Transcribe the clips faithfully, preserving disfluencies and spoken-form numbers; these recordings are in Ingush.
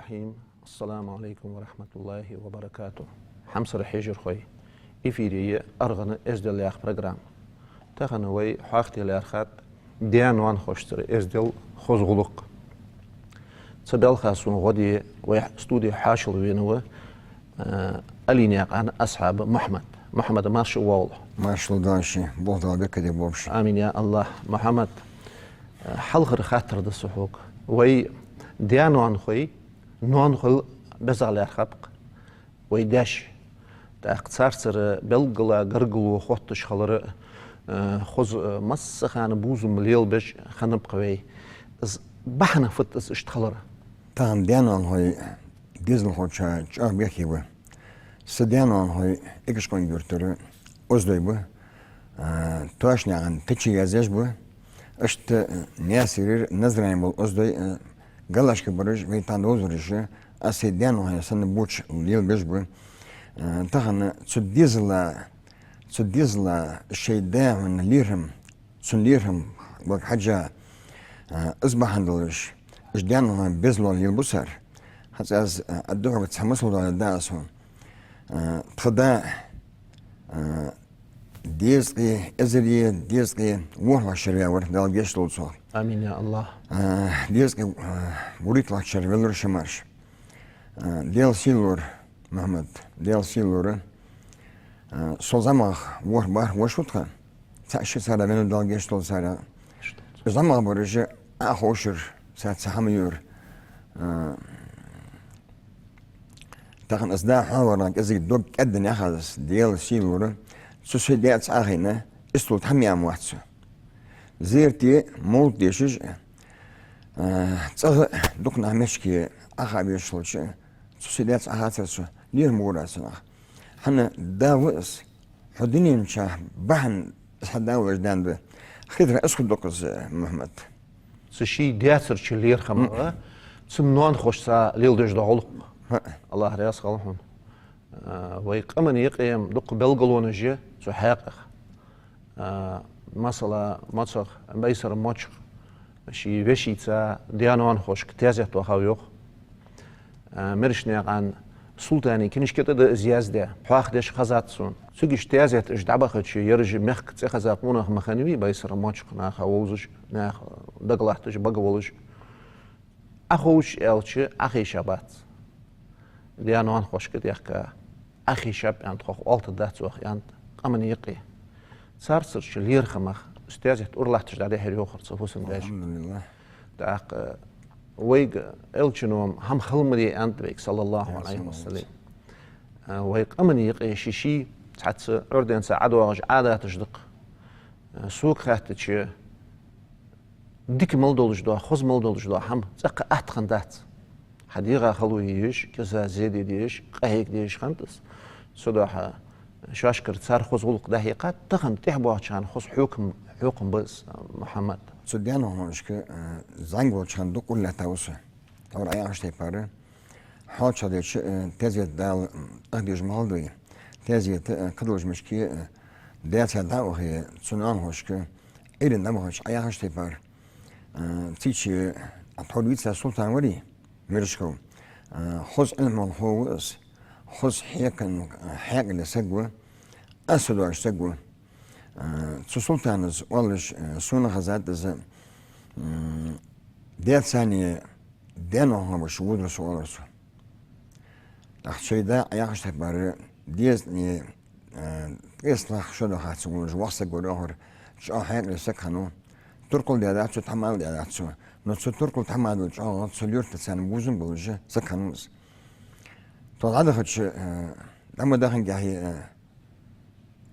الرحيم. السلام عليكم ورحمة الله وبركاته. Хьамсара хьежархой, эфире я «АргӀан эздел» яха программа. Тахан вай хьоахаде лаьрхӀад даь-ноанахошцара эздел, хоза гӀулакх. Цу балха сона гӀо де вай студе хьоашалгӀа вена ва, э, Алийнаькъан Асхьаб Мухьмад. Мухьмад, марша воагӀалва. Маршал да шо, Бог Дала беркате болба шо. Амин, я АллахӀ. Мухьмад, э, хьалхара хаттар да са хьога. Вай даь-ноанахой, ноанахой безагӀа лаьрхӀаб-кх вай даьша. ТӀаккха царцара белгала, гаргало хотташ хилар, э, хоза, э, массахана бувзам лелабеш хиннаб-кх вай. Из бахьан фуд из иштта хилара? Тахан даь-ноанахой дезалхочоа чӀоагӀа бехке ба. Са даь-ноанахой Экажкъонгий-Юртара оздой ба, а, Тоашанаькъан Тачи язъеш ба. Иштта, а, Наьсарера, Назране бола оздой, а, Галашка бараш, вай тахан довзараш, а, сай даь-ноаной санна бувцаш лелабеш ба. А, тахан цу дезала, цу дезала шоай даь-ноаной лерхӀам, цун лерхӀам вайга хьежжа, а, из бахьан долаш, уж даь-ноаной безалол лелабу цар. ХӀанз аз, а, духьал цхьа масал доаладергда аз хьона. А, тха да, а, дезткъеи, эзареи дезткъеи ворхӀлагӀча шера ваьвар, Дала гешт долда цох. Амин, я АллахӀ. А, дезткъеи, а, вурийтталагӀча шера велар шо, маьрша. А, Даьла сийлора, Мухьмад, Даьла сийлора, а, со зӀамагӀа ворхӀ бархӀ воша ва тха. Цхьа ши царех веннав, Дала гешт долда царех. ЗӀамагӀа бараш Ӏоховшар, царца хӀама йора. А, тахан аз да хьоавар, кӀезига дог кӀаьдденна яхад аз, Даьла сийлора. Цу сай даьца Ӏохайна, истол тӀа хӀама яь ма вац со. Зерате мовлат дешаш, а, цӀагӀа дукха нах мехка Ӏоха безаш хилча, цу сай даьца Ӏохацар со, лерхӀам бора аз цунах. ХӀана, да ва из, хьо дунен чу бахьан из хьа да волаш даьннад. Хетар, из хургда дукха из, Мухьмад. Цу ший даьцара чу лерхӀам ба, цун ноанахошца леладеш дола гӀулакх. ХӀаъ. АллахӀ раьза хилва хьона. А, вай къаман юкъе-м дукха белгалонаш я цу хьакъехьа. А, масала, моцагӀа Байсара Мочкъа ший вешийца, даь-ноанахошка таьзет вахав йоах. А, Мерешнаькъан Султана книжка тӀа да из яздаь, хьоахадеш хезад сона. Цигача таьзет уж дӀабахача, ераш мехка цӀихеза къонах ма хиннавий, Байсара Мочкъа наха вовзаш, наха дагалатташ, бага волаш. Ӏоховш аьлча, Ӏохайшабац. Даь-ноанахошка дехка, Ӏохайшаб аьнна тхох оалийтаргдац оаха, аьннад къаман юкъе. Царцара чу лерхӀамах из таьзет ура латташ дӀадихьар йоахар цу фусам-даьша. АлхьамдулиллахӀ. ТӀаккха вайга Элчано-м хӀама хила ма де аьннад вайга, саллаллахӀу Ӏалайхи ва саллам. А, вай къаман юкъе ший-ший цхьацца Ӏуйренца ӀодоагӀаш Ӏадаташ да-кх. А, сога хаьттача, дика мел долаш дола, хоза мел долаш дола хӀама цӀаккха атта хиннадац. Хьа дегӀа хало е езаш, кӀезига зе де дезаш, къахьега дезаш хиннад из. Цудухьа шоашкара цар хоза гӀулакх дӀахьекхад, тахан тӀехьабоагӀача хана хоза хьокхам, хьокхам ба из, Мухьмад. Цу даь-ноанахошка, э, зӀамига волча хана дукха ура лаьттав со. Тхьовра Ӏояхача тайпара, хьоалчагӀа дича, э, таьзет Дала, м, тӀахдеш ма хилда вай. Таьзета, э, кхыдолча мехка, э, даьца дӀа а вахе, цу ноанахошка Ӏуйрийна дӀабахача Ӏояхача тайпара. А, цигача, а, тхьовра вийца Султан варий, Мерешков. А, хоза Ӏилма хьо ва из, хоза хьекхам, а, хьаькъале саг ва, аз со дош саг ва. А, цу Султана оалаш, а, сона хезад из, м, даьцани даь-ноаной беш вовзар со, оалар цо. ТӀаккха шоай да Ӏояхача тайпара дезткъеи, э, ткъеи ткъеста лаьтта шера даха ца волаш воккха саг вар йоахар, чӀоагӀа хьаькъале саг хиннав. Туркхал даьдац цо, тхьамадал даьдац цо. Но цу туркхал, тхьамадал чӀоагӀа цу лоьрхаца царна бувзам болаш саг хиннав из. Тхо дӀадахача, э, дӀа ма даханга хье, э,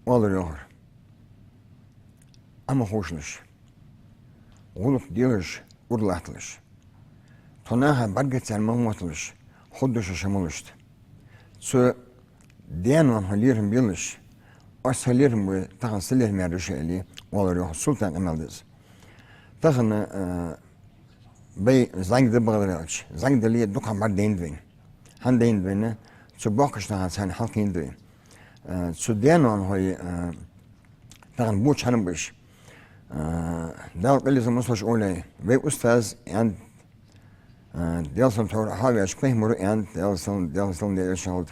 оалар йоахар. Ӏо ма ховшалаш. ГӀулакх делаш, ура латталаш. Тхо наха бӀаргацара ма гӀотталаш, ховргда шо шоай молашта. Цу даь-ноанахой лерхӀам белаш, оаш са лерхӀам бой, тахан са лерхӀам яр я шо, аьле, оалар йоахар, Султана къамаьл да из. Тахан, э, вай зӀамига да бахьалар аьлча, зӀамига дале а дукха хӀама бӀаргадайнад вайна. ХӀана дайнад вайна? Цу боккхийча наха царна хьалкхийнад вай. Э, цу даь-ноанахой, э, тахан бувцаш хӀама ба уж. Э, Дала къайле массайолча овлияй, вай устаз аьннад, Э, Даьла салам хилда тхьовра, хьо вешка пайхамара аьннад, Даьла салам, Даьла салам Даьла Элчана хилда.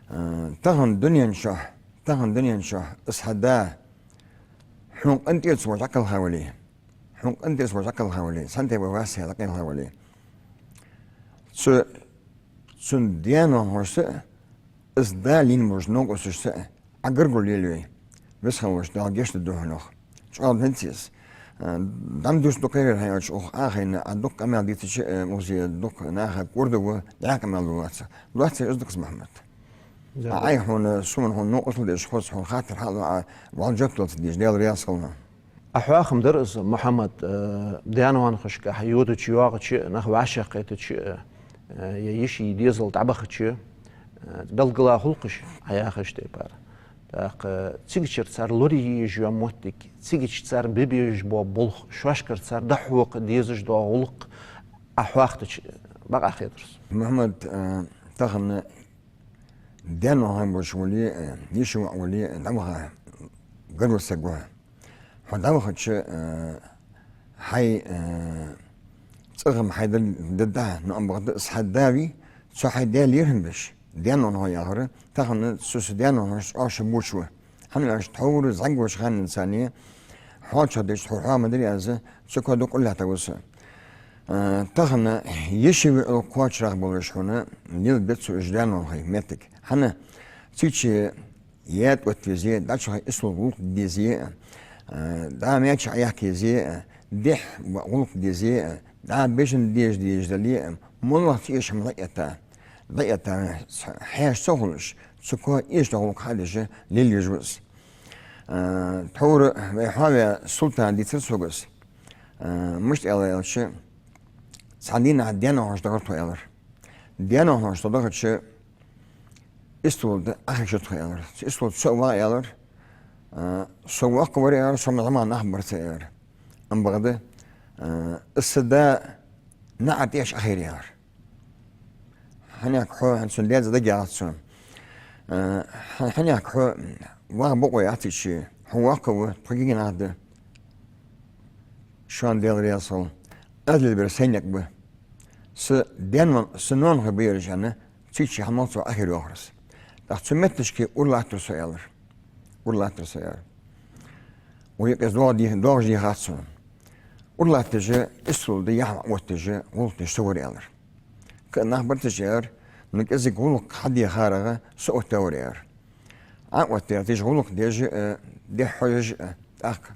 Э, тахан дунен чу, тахан дунен чу, из хьа да, хьона къинтӀера ца волаш дӀакхелха вале, хьона къинтӀера ца волаш дӀакхелха вале, цхьан тайпара вац хьо дӀакхелха вале. Цу, цун даь-ноаношца а, из да лийнна болча новкъосташца а, Ӏа гаргало лела вай. Веза хинна волча Дала гешт дергда хьона, йоах. ЧӀоагӀа деза из. Э, дам дувца дукха яр хьайна аьлча, укх Ӏохайна Ӏа дукха къамаьл дийцача, э, укхаза дукха наха кӀордо ва, дӀа къамаьл дувлац. Лоацца из дукха, Мухьаммад. Ӏа, Ӏай хьона, сона хьона новкъостал деш, хоза хьона хаттар хьалу, Ӏа вӀалла жоп далац деш, Даьла раьза хилва хьона. Ӏа хьоахам дар из, Мухьаммад, э, даь-ноаношка хьа йодача, йоагӀача, нах вӀашагӀкхетача, э, е йиший дезал дӀабахача, э, белгала хул-кх уж, Ӏа яхача тайпара. ТӀаккха цигачара цар лораеш йола моттиг, цигача цар бе безаш бола болх, шоашкара цар дӀахьокха дезаш дола гӀулакх Ӏа хьоахадича, бакъахьа хетар са. Мухьаммад, э, тахан даь-ноаной болаш вале а, йиший воӀ вале а, дӀаваха гаргара саг ва хьо. Хьо дӀавахача, э, хьай, э, цӀагӀа-м хьай дар дергда, но ам бакъда из хьа да вий, цо хьай даь лерхӀам беш, даь-ноаной яхар, тахан цу са даь-ноаноша чӀоагӀа ше боча ва. ХӀана аьлча тхьовра зӀамига волча хана денз царна хьоалчагӀа дича, тхьовра хьоахам ма дарий аз, цу коа дукха къуллуш хӀама дац. Э, тахан йиший воӀ кхоачарах болаш хьона лелабе беза цу уж даь-ноаной моттиг. ХӀана, цигача яд оттавезе, дӀачуха истол гӀулакх дезе, э, дӀа маьча Ӏояхка езе, э, дехьа гӀулакх дезе, э, дӀа бежан дезаш дезаш дале, э, моллагӀа цу эшам дӀаэтта, дӀаэтта, хьаьша ца хулаш, цу коа эшаш дола гӀулакх хьадеш лелавеш ва из. Э, тхьовра вай хьоаваь Султана дийцар сога из. Э, мишта аьлар аьлча, цхьан дийнахьа даь-ноаноша дахар тхо, аьлар. Даь-ноаноша тхо дахача, истол тӀа Ӏохайшар тхо, аьлар. Цу истол тӀа со а вагӀа, аьлар. Э, со воккха вар, аьлар, со-м зӀамига нах бар цар, аьлар. Ам бакъда, э, из са да наӀара тӀа эш Ӏохайра, аьлар. ХӀанз хьо, хӀанз цун даьца дагаяхац сона. Э, хьа-, хӀанз хьо ваха бокъо яц цигача, хьо воккха ва, тхо кагий нах да. Шоана Даьла раьза хилва. Аз лелабер сай никъ ба. Са даь-ноаной, са ноанахой ба ераш, аьнна, цигача хьа мел цо Ӏохайра, йоахар из. ТӀаккха цу метташка ура латтар со, аьлар. Ура латтар со, аьлар. Укх юкъе из доагӀа де-, доагӀаш дехац сона. Ура латташ, истол тӀа яхь Ӏоотташ, гӀулакх деш со вар, аьлар. Кхы а нах бар цигача, аьлар, но кӀезига гӀулакх хьадехарах со оттавар, аьлар. Ӏооттаяь, тиша гӀулакх деш а, дехьа хьожаш а, тӀаккха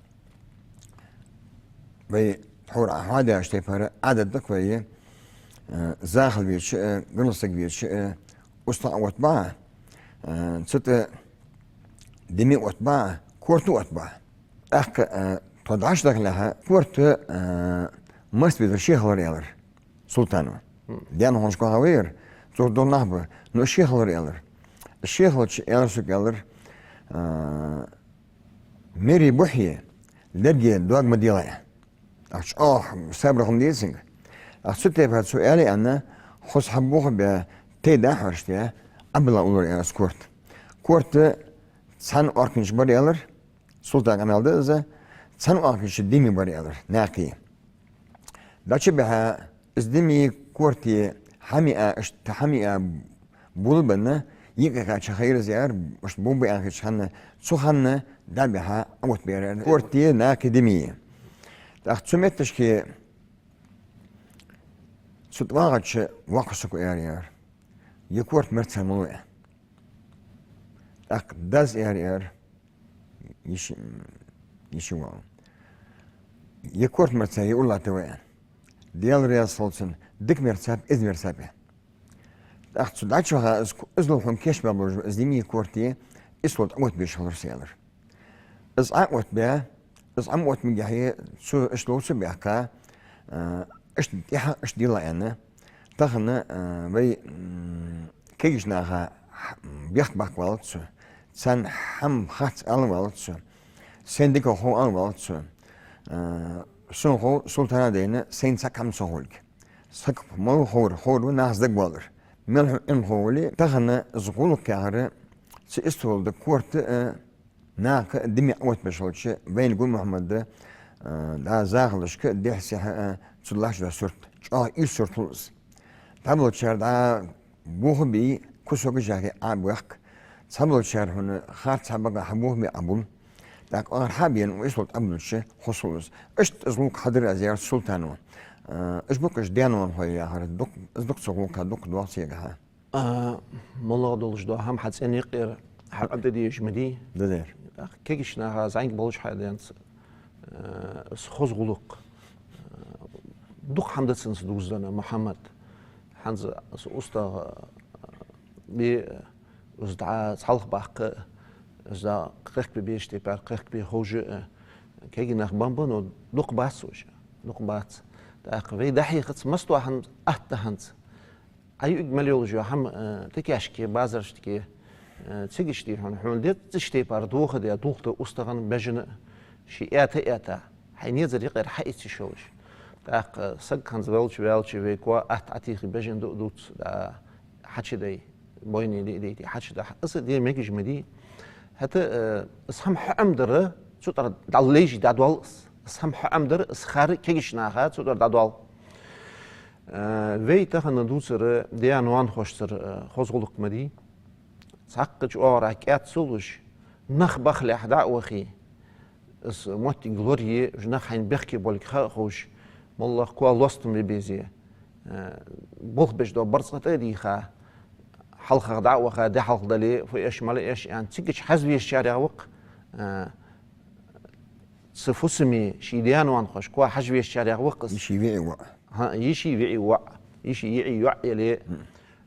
вай тхьовра Ӏа хьоадаьча тайпара Ӏадат да-кх вай, э, захал веча а, гаргара саг веча а, устагӀа оттабаь, э, цу тӀа дими оттабаь, корта оттабаь. ТӀаккха, э, тхо дӀачудахалехьа, корта, э, массабезар ше хилар, аьлар Султана. Даь-ноаноша кхоачарах вар, цу дукха нах ба, но ше хилар, аьлар. Ше хилча, аьлар сога, аьлар, э, мери бухье, лерге дог ма делахь. Ахча чӀоагӀа сабар хинна деза цунга. Ахча цу тайпара цо аьле, аьнна, хоза хьабоха бе, тайп-тайпара хьожаш, Ӏобилла уллар, аьлар, корта. Корта цхьан оаркхича бар, аьлар, Султана къамаьл да из, цхьан оаркхича дими бар, аьлар, накхий. ДӀачубихьа, из дими корта хьа миа, иштта хьа миа булбенна, йикъаха чу хайра из, аьлар, иштта буббаьнна хилча хана, цу хана дӀабихьа, Ӏооттабаьр, аьлар, корта накхий, дими. ТӀаккха цу метташка цу тӀа вагӀача воккхача саго аьлар, аьлар: «Е корта мерца мала ва?» ТӀаккха дас аьлар, аьлар, йиш-, йиший воӀа: «Е корта мерца, е ура латта ва», аьнна. Даьла раьза хилва цунна, дика мерцаб, эздий мерцаб, аьнна. ТӀаккха цу дӀачуваха из, из ловхьун кеш баь болаш ба из дими, корта, истол тӀа Ӏооттабеш хилар со, аьлар. Из Ӏооттабаь, из Ӏооттабаьннаргахьа, цо иштта ловца баьхка, э, иштта тӀехьа, иштта дилла, аьнна. Тахан, э, вай, м, кагийча наха х-, бехк баккха валац цо. Царна хӀама хац ала валац цо. Сайна дика хов ала валац цо. Э, сона хов, Султана дайна сайна цхьаккха хӀама ца хулга. Саг мала ховр, ховр ва нахаца дагавалар. Мел хьона Ӏилма хов вале, тахан из гӀулакх яхар, цу истола тӀа корта, э, накха дими Ӏооттабеш хилча, вайна Гул-Мухьаммада, э, дӀа захалашка дехьа-сехьа, э, цу лаш да сурт. чӀоагӀа ийрча сурт хул из. ДӀаболчар дӀа бохабий, кусок жаги Ӏобоаккх. Цхьаболчар хьона харц хьабаха хьабохабий Ӏобул. ТӀаккха ара хьабена, ва ислот Ӏобулча, хоза хул из. Иштта из гӀулакх хьадар аз яхар Султано. Э, уж ба-кх уж даь-ноанахой яхар, дукха, из дукха цу гӀулакха дукха доагӀа цигахьа. А, моллагӀа долаш дола хӀама хьа цӀен юкъера хьа къа де дезаш ма дий. Да, да. ТӀаккха кегийча наха зӀамига болаш хьаденца, а, из хоза гӀулакх. А, дукха хӀама да цунца дувзаденна, Мухьаммад. ХӀанз из устагӀа, а, бе, из дӀа цхьалха баккха, из дӀа кхехкабе безача тайпара кхехкабе ховш а, кегий нах бамба, но дукха бац уж, дукха бац. ТӀаккха вай дӀахьехац, масса дола хӀама атта хӀанз. Ӏа юкъе мел йолаш йола хӀама, э, тикашка, базарашка, э, цига иштта хьона, хьона дезача тайпара дохаде, дулх да устагӀа, бежан, ший аьта-аьта, хьай незар юкъера хьаийца йиш йолаш. ТӀаккха саг хӀанз велча, ваьлча, вай коа атта Ӏотехе бежан ду-, дувц, да, хьачудай, бойне де-, дийти, хьачудахьа. Из де мегаш ма дий. ХӀаьта, э, из хӀама хьаӀомадар, цу тӀара дӀалейжи дӀадоал из. Из хӀама хьаӀомадар, из хар кегийча наха цу тӀара дӀадоал. Э, вай тахан дувцар даь-ноанахошцара, э, хоза гӀулакх ма дий. Цхьаккха чу оагӀорахьа кӀаьд ца луш, нах бахалехьа дӀа а вахе, из моттиг лорае, уж нах хьайна бехке болга ха а ховш, моллагӀа коа лостам бе безе, э, болх беш дола барзкъа тӀа а дийха, хьалхагӀа дӀа а ваха, де хьалха дале, фу эш, мала эш аьнна, цигача хьазвечарех ва-кх, э, цу фусаме, ший даь-ноанахошка хьажа везачарех ва-кх из. Йиший виӀий воӀ. ХӀа, йиший виӀий воӀ. Йиший йиӀий йоӀ яле,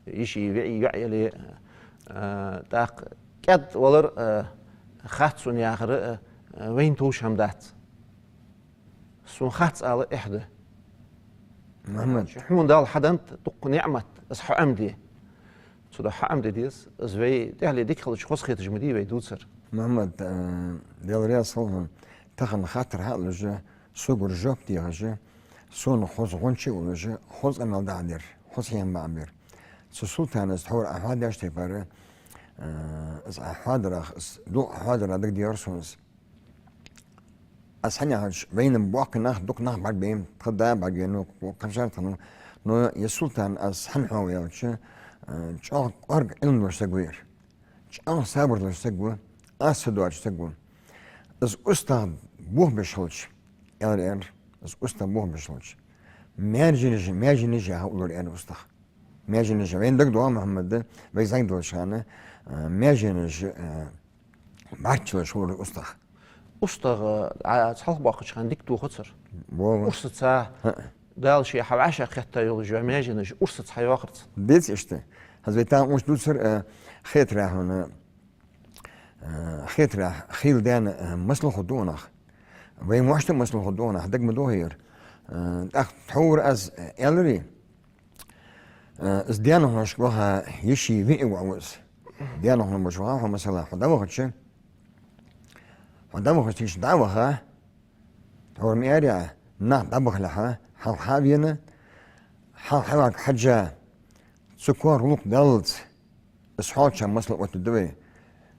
йиший виӀий йоӀ яле, а, тӀаккха кӀаьд валар, а, хац сона яхар, а, вайна товш хӀама дац. Сона хац ала эхь да. Мухьаммад. Хьона Дала хьаденнад дукха ниӀмат, из хьаӀомаде. Цудухьа хьаӀомаде деза, из вай тӀехьале дика хилча хоза хеташ ма дий вай дувцар. Мухьаммад, э, Даьла раьза хилва хьона, тахан хаттар хьалуш, согара жоп дехаш, сона хоза гӀонча а уллаш, хоза къамаьл дӀахьадир, хоза хӀама бахьабир. Цу Султана из тхьовра Ӏа хьоадеш тайпара, э, из Ӏа хьоадарах, из дукха Ӏа хьоадара дагадехар сона из. Аз хьанехача вайна боккхий нах, дукха нах бӀаргабайнаб, тха да бӀаргабайнав, кхычар тханав. Но ер Султан аз хьан хьо ваьлча, э, чӀоагӀа кӀоарга Ӏилма долаш саг ва ер. ЧӀоагӀа сабар долаш саг ва, аз ца доацаш саг ва. Из устагӀа бохабеш хилча, аьлар, аьнна, из устагӀа бохабеш хилча, маьженаш, маьженаш яха уллар, аьнна, устагӀа. Маьженаш, вайна дагадоагӀа, Мухьаммад, вай зӀамига долча хана, э, маьженаш, э, бӀарччалаш хулар устагӀа. УстагӀа, а, цхьалха боаккхача хана дика тохацар. Бо, бо. Урсаца, хӀа, Дала ше хьавӀашагӀкхетта йолаш йола маьженаш урсаца хьайоахар цун. Деций иштта? ХӀанз вай тахан укх дувцар, э, хетарах хьона, э, хетарах, хийла даьнна, э, маслахо да нах. Вай моашта маслахо да нах, дага ма дохаяр. Э, тӀаккха тхьовра аз, э, аьларий, э, из даь-нохашка ваха йиший виӀий воӀ ва из. Даь-нохаш болча ваха хьо, масала, хьо дӀавахача, хьо дӀавахача, тиша дӀаваха, тхьовра ма аьларий, нах дӀабахалехьа, хьалха хьа а вена, хьалха хьаварг хьежжа, цу коа гӀулакх даллалца, из хьоалча масала оттаду вай.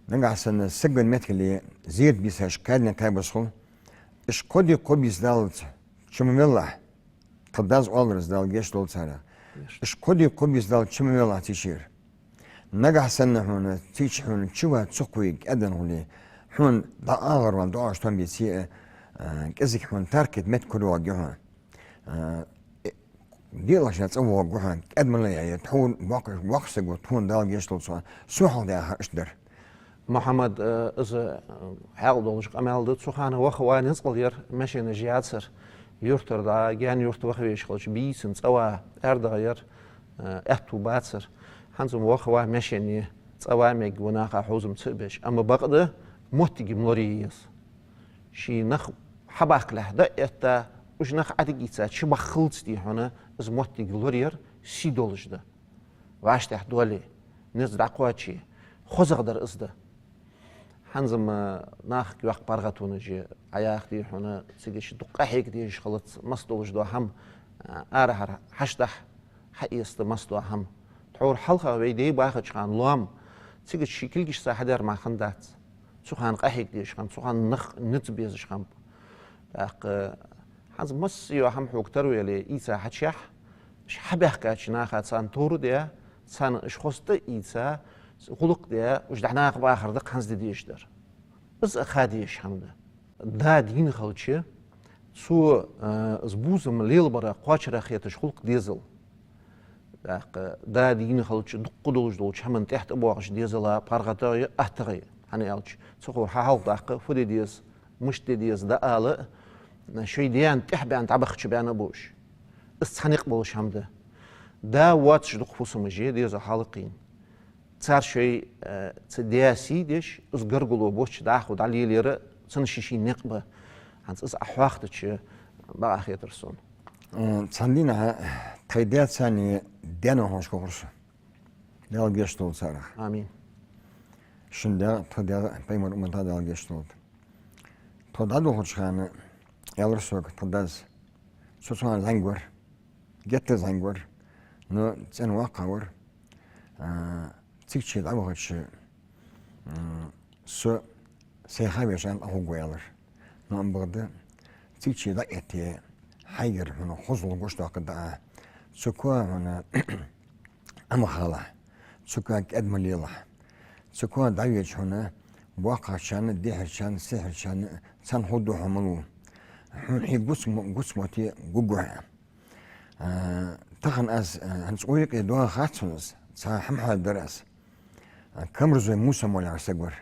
Нагахьа санна саг венна меттиге зерат бийсаш кхаьдне кхаьбас хул. Уж кхо ди кхо бийса даллалца чу ма веллахь. Тха дас оалар из, Дала гешт долда царех. Уж кхо ди кхо бийса даллалца чу ма веллахь цига шера. Нагахьа санна хьона цига хьона чу ваха цхьаккха кӀаьдвенна хуле, хьона дӀа агӀор ван доагӀаш том беце а, э, кӀезига хьона таркет метта кура вагги хьона. Э, Делахь шоай цӀа вогӀу хьона, кӀаьдмала яй, тхьовра боккхий, боккхий саг ва, тхона Дала гешт долда цунна, со хьалха даьхар иштта дар. Мухьаммад, э, из, э, хьаькъал долаш къамаьл да, цу хана ваха-ва ницкъал яр, маьженаш яцар, юртара дӀа, гаьна юрта ваха везаш хилча, бийсан цӀа ва, аьрдагӀа яр, э, аьттув бацар. ХӀанз-м ваха-ва маьжене, цӀа ва мегаргва наха хьовзам ца беш. Амма бакъда, моттиг-м лорае еза. Ший нах хьабаккхалехь дӀа а этта, уж нах Ӏадика ийца чубахалца дий хьона, из моттиг лораяр сий долаш да. ВӀаштӀехьа доале, низ дӀакхоаче, хозагӀа дар из да. ХӀанз-м нахага йоккха паргӀатонаш я, Ӏа яхар дий хьона, цига иштта дукха къахьега дезаш хилац, масса долаш дола хӀама, арахьара хьашт дахь, хьаэца масса дола хӀама. Тхьовра хьалха вай даьй бахача хана лоам, цига ший кулгашца хьадаьр мара хиннадац. Цу хана къахьега дезаш хиннаб, цу хана нах низ безаш хиннаб. ТӀаккха хӀанз масса йола хӀама хьога тара вале, ийца хьачуяхь, Уж хьабаьхкача наха царна товр а даь, царна уж хоза тӀаийца, гӀулакх даь, уж дӀа наха бахар да хӀанз де дезаш дар. Из а ха дезаш хӀама да. Да дийна хилча, цо, э, из бувзам лелабара кхоачара хеташ хул-кх дезал. ТӀаккха да дийна хилча, дукха долаш долча хӀаман тӀехьа тӀабоагӀаш дезала паргӀатагӀа, аттагӀа. ХӀана аьлча, цу хӀор хьахьалха даккха, фу де деза, мишта де деза дӀаала, шоай даьна тӀехьа баьнна дӀабахача баьнна ба уж. Из цхьа никъ болаш хӀама да. Да воацаш дукха фусамаш я дезал хьалкхийна. Цар шоай, э, цу даь сий деш, из гаргало боацача дӀахо дӀалелаяр цун ший-ший никъ ба. ХӀанз из Ӏа хьоахадича бакъахьа хетар сона. Э, цхьан дийнахьа тхоай даьцеи даьнеи хьоашалгӀа хургва со. Дала гешт долда царех. Амин. Шун даьга, тха даьга, пайхамара уммата Дала гешт долда. Тхо дӀадолхача хана аьлар сога тха дас. Цу цу хана зӀамига вар. Геттара зӀамига вар. Но цӀена воккха вар. А, цига чу дӀавахача, м, со сай ха вешан Ӏохувргва аьлар. Но ам бакъда, цига чу дӀаэтте, хьайгара хьона хозал гуш доаккхаргда Ӏа. Цу коа хьона Ӏомахалахь, цу коа кӀаьда ма лелахь, цу коа дӀавеча хьона боккхагӀчарна, дехьарчарна, сехьарчарна цхьана хургда хьо малув. Хьона хье гуц мо-, гуц мотте гургва хьо. А, тахан аз, а, хӀанз укх юкъе доагӀа хац сона из, цхьа хӀама хьоадаьдар аз. А, Камарзой Муса моллагӀа саг вар,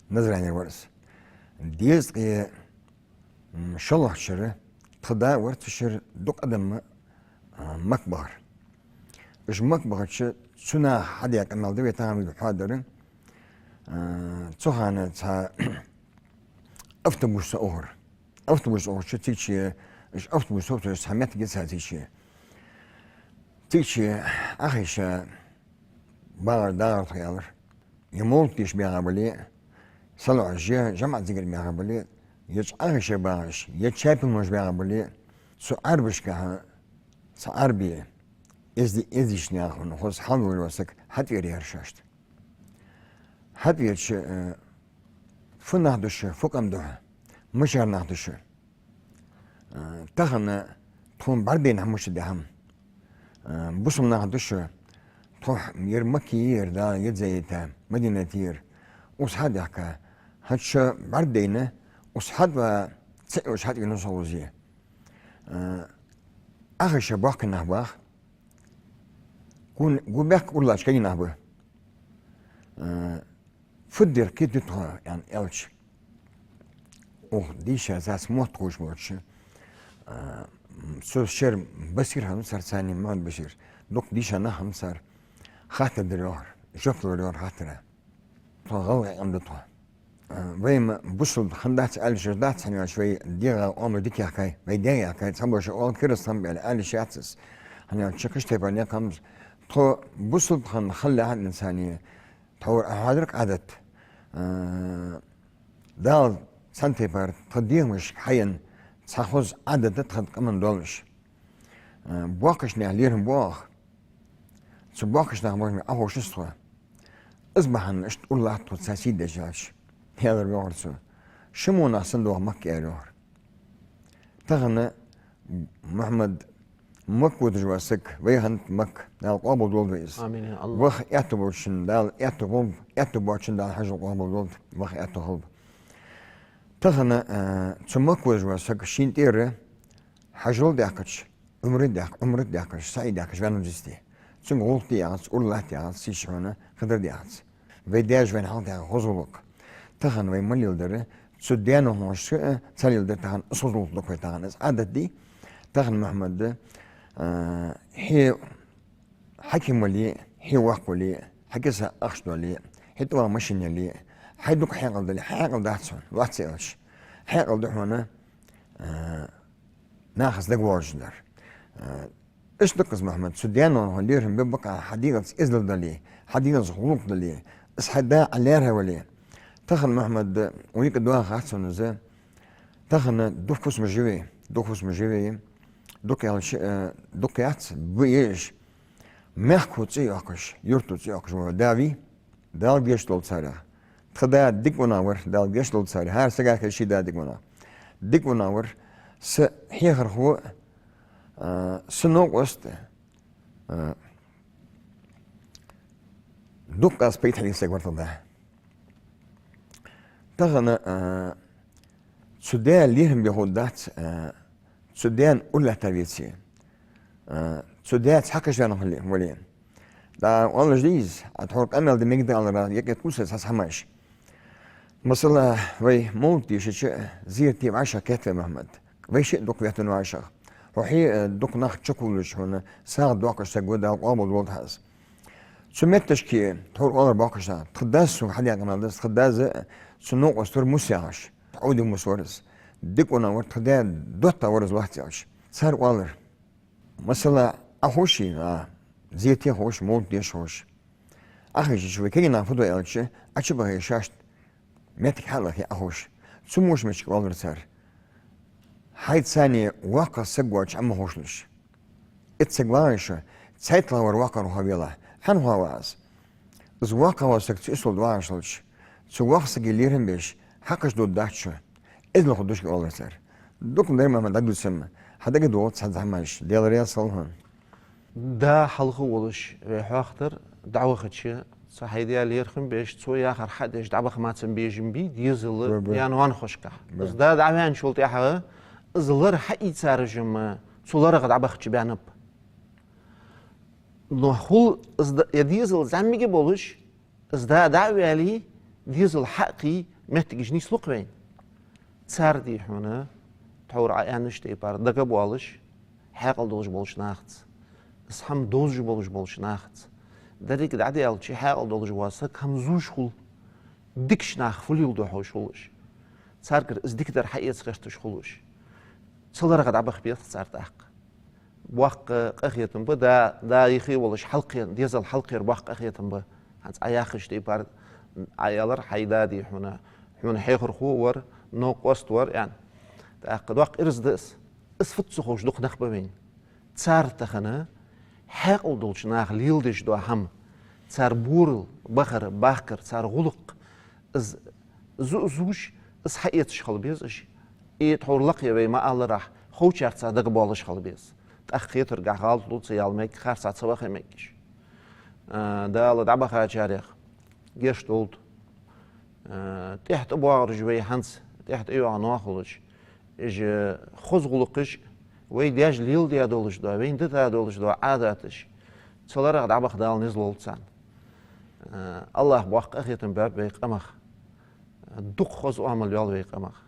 Назранера вар из. Дезткъеи, м, шоллагӀча шера тха да вар цу шера дукха адам, а, Макка бахар. Уж Макка бахача цу наха хьадаь къамаьл да вай тахан вайга хьоадаьр. А, цу хана цхьа автобус ца ухар. Автобус ухача цига чу, уж автобус совцаш цхьа моттиг я цхьа цига чу. Цига чу Ӏохайша багӀар дагӀар тхо аьлар. Е мовлат деш баьгӀа бале, салоӀаш е жамаӀат зикар баьгӀа бале, е Ӏохайша багӀаш, е чапилмаш баьгӀа бале, цу Ӏарбашкахьа цхьа Ӏарбе, эзди-, эздийча наьха хьона хоза хьал долаш вола саг хьатӀавера яхар шоашта. ХьатӀавеча, э, фу нах да шо, фу къам да хьо, мичара нах да шо? Э, тахан тхона бӀаргадайнад хьона мишта да хӀама. Э, бусалба нах да шо, тхо ер Макка я ер, Дала еза яйта, Мадинат я ер. Укхаза хьадаьхка, хӀанз шо бӀаргадайна, укхаза хьатӀава, цаӀ йолаш хьатӀавена со хоза. Э, Ӏохайша боккхий нах ба, гу-, гу баьхка ура латташ кагий нах ба. Э, фу дергда тхо, аьнна, аьлча. Укх дийша цаца мотт ховш болча, а, цу шера Басир хиннав цар цани, Мухьмад-Басир. Дукха дийша нах хиннаб цар. Хаттар дир йоахар, жоп лур йоахар хаттара. Тхо гӀалгӀай къам да тхо. А, вай ма бусалба хиннадац аьлча дац, хӀана аьлча вай дегӀа къаман дика яхкай, вай дегӀа яхкай, цхьабараш оал кераста хиннаб аьле, аьлча яц из. ХӀана аьлча кхыча тайпара никъ хиннаб из. Тхо бусалба хинна хала лаьхьад цани, тхьовра Ӏа хьоадаьр Ӏадат. А, Дала цхьан тайпара тха дегӀамашка хьаенна цхьа хоза Ӏадат да тха къаман долаш. А, боккхача наьха лерхӀам бу оаха. Цу боккхача наьха боккхача наьха Ӏоховшаш тхо. Из бахьан иштта ура латт тхо цхьа сий деш аьлча. Аьлар йоахар цо. Ши мо нах санна доагӀа Макка, аьлар йоахар. Тахан Мухьмад Макка водаш вола саг, вай хиннад Макка, Дала къоабал долда вай из. Амин, я АллахӀ. Ваха аьттув болча Дала аьттув болба, аьттув боацачоа Дала хьажол къоабал долда, ваха аьттув хилба. Тахан, а, цу Макка водаш вола саг шийна тӀера хьажол даьккхача, Ӏумра даьккха-, Ӏумра даьккхача, саӀй даьккхача ваьнна ва из. Цунга гӀулакх де яхац, ура латта яхац, сий шоана хи дар де яхац. Вай даьша вайна хьалха даьха хоза гӀулакх. Тахан вай ма леладар, цу даьна хьоашалгӀа ца леладар тахан, из хоза гӀулакх да-кх вай тахан, из Ӏадат дий. Тахан, Мухьмад, а, хье хьаким вале, хье воккха вале, хьа киса ахча доле, хьа тӀа вагӀа машин яле, хьай дукха хьаькъал дале, хьаькъал дац хьона, вац аьлча. Хьаькъал да хьона, а, нахаца дагавоалаш дар. А, иштта да-кх из, Мухьмад, цу даьна хьона лерхӀам бе бакъахьа хьа дегӀаца эздел дале, хьа дегӀаца гӀулакх дале, из хьа да Ӏа лаьрхӀа вале. Тахан, Мухьмад, укх юкъе доагӀа хац сона из. Тахан дукха фусамаш я вай, дукха фусамаш я вай. Дукха аьлча, э, дукха яц, ба еш. Мехко цӀи йоаккхаш, юрто цӀи йоаккхаш вола да вий, Дала гешт долда царех. Тха да дика ванах вар, Дала гешт долда царех. ХӀара сага хьежача ший да дика ванах. Дика ванах вар, са хьехархо, а, са новкъост, А, дукха аз пайда хьадийцар вар тха да. Тахан, а, цу даь лерхӀам бе хӀама дац, а, цу даьна ура лаьтта веце, а, цу даь цхьаккха ваьнна хуле, вале. Да, оалаш дийз, а тхьовра къамаьл де мегаргда аьлар, екъа кхувсаш цхьа хӀамаш. Масала, вай мовлат дешача зерате вӀашагӀкхетт вай, Мухьаммад. Вай шиъ дукха веттан вӀашагӀ. Хьо хье, э, дукха нах чакхувлаш хьона, сагӀа доаккхаш саг ва, Дала къоабал долда хьа из. Цу метташка тхьовра оалар боккхагӀча наха. Тха дас сога хьадаь къамаьл да из, тха дас, э, цу новкъост вар Мус яхаш. Ӏовдий Мус вар из. Дика къонах вар, тха даь доттагӀа вар из лоацца яхаш. Цар оалар. Масала, Ӏа ховш, а, зерате ховш, мовлат деша ховш. Ӏа ховш, вай кагий нах фу ду аьлча, Ӏа чубахе шоашта моттиг хьалаха Ӏа ховш. Цу мушмачка оалар цар. Хьайца цхьана воккха саг воацаш Ӏа ма ховшалаш. Итт саг вагӀий шо, цхьайттлагӀвар воккхагӀвар хьо велахь, хьан хьо ва аз? Из воккхагӀвола саг цу исолда вагӀаш хилча, цу воккхача сага лерхӀам беш, хьакхаш дода дац шо. Из лоху душка оалар цар. Дукха дар ма дагадоагӀа-м, хьа дагадоагӀа цхьа зӀамаш, Даьла раьза хилва хьона. Да хьалха волаш, вай хьоахадир, дӀавахача, цу хьай даь лерхӀам беш, цо яхар хьадеш, дӀабаха мацам бежам бий, дезала, Ба, ба. Ян ван хошкахь. Ба. Из да дӀаваьнначул тӀехьагӀа, из лар хьаийцараш-м цу ларах дӀабахача баьннаб. Но хул из да, е дезал зӀамига болаш, из да дӀа а ваьле, дезал хьакхий, моттигаш нийслу-кх вайна. Цар, дий хьона, тхьовра Ӏа аьннача тайпара дагабоалаш, хьаькъал долаш болча нахаца, из хӀама довзаш болаш болча нахаца. Деррига дӀадаьлча, хьаькъал долаш вола саг хӀама зувш хул. Дикача наха фу леладу ховш хул уж. Царгара из дикадар хьаэца гӀерташ хул уж. Цу ларах дӀабаха беза-кх цар тӀаккха. Боккха къахетам ба, да, да юхе волаш хьалкхе-, дезал хьалкхера боккха къахетам ба. ХӀанз Ӏа яхача тайпара Ӏа аьлар, хьай да, дий хьона, хьона хьехархо вар, новкъост вар, аьнна. ТӀаккха доккха ираз да из. Из фуд ца ховш дукха нах ба вайна. Цар тахан хьаькъал долча наха леладеш дола хӀама, цар бурал, бахар, бахкар, цар гӀулакх, из зу-, зувш, из хьаэцаш хила беза уж. Из тхьовра лакхе вай ма алларахь, ховчарца дагабоалаш хила беза. ТӀаккха хетаргахьа гӀалат лу ца яла мег, харцахьа ца ваха мег уж. А, Дала дӀабахачарех гешт долда. А, тӀехьа тӀабоагӀараш вай хӀанз, тӀехьа тӀайоагӀа нах хулаш. Уж хоза гӀулакхаш, вай даьша леладаь долаш дола, вайна дита долаш дола Ӏадаташ, цу ларах дӀабаха Дала низ лулда царна. А, АллахӀа боккха къахетам баьб вай къамах. Дукха хоза оамал йоал вай къамах.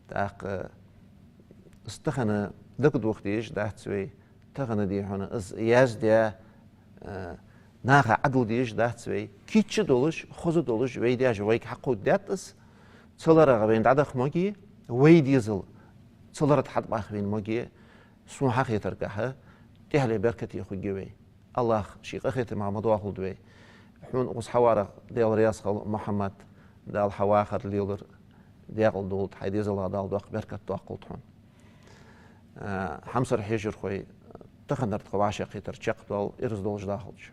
ТӀаккха из тахан дагадоха дезаш дац вай, тахан, дий хьона, из яздаь, а, наха Ӏадала дезаш дац вай. Кийча долаш, хоза долаш, вай даьша вайга хьакховдадаьд из. Цу ларах вайна дӀадаха моге, вай дезал цу лара тӀа хьатӀабаха вайна моге, сона хьахетаргахьа, тӀехьале беркате хургья вай. АллахӀа ший къахетамах ма доахалда вай. Хьона укхаза хьаварах Даьла раьза хилва, Мухьаммад, Дала хьа вахар лелар даькъала долда, хьай дезалах Дала доккха беркат доаккхалда хьона. А, хьамсара хьежархой, таханара тха вӀашагӀкхетар чакхдоал, ираз долаш дахалда шо.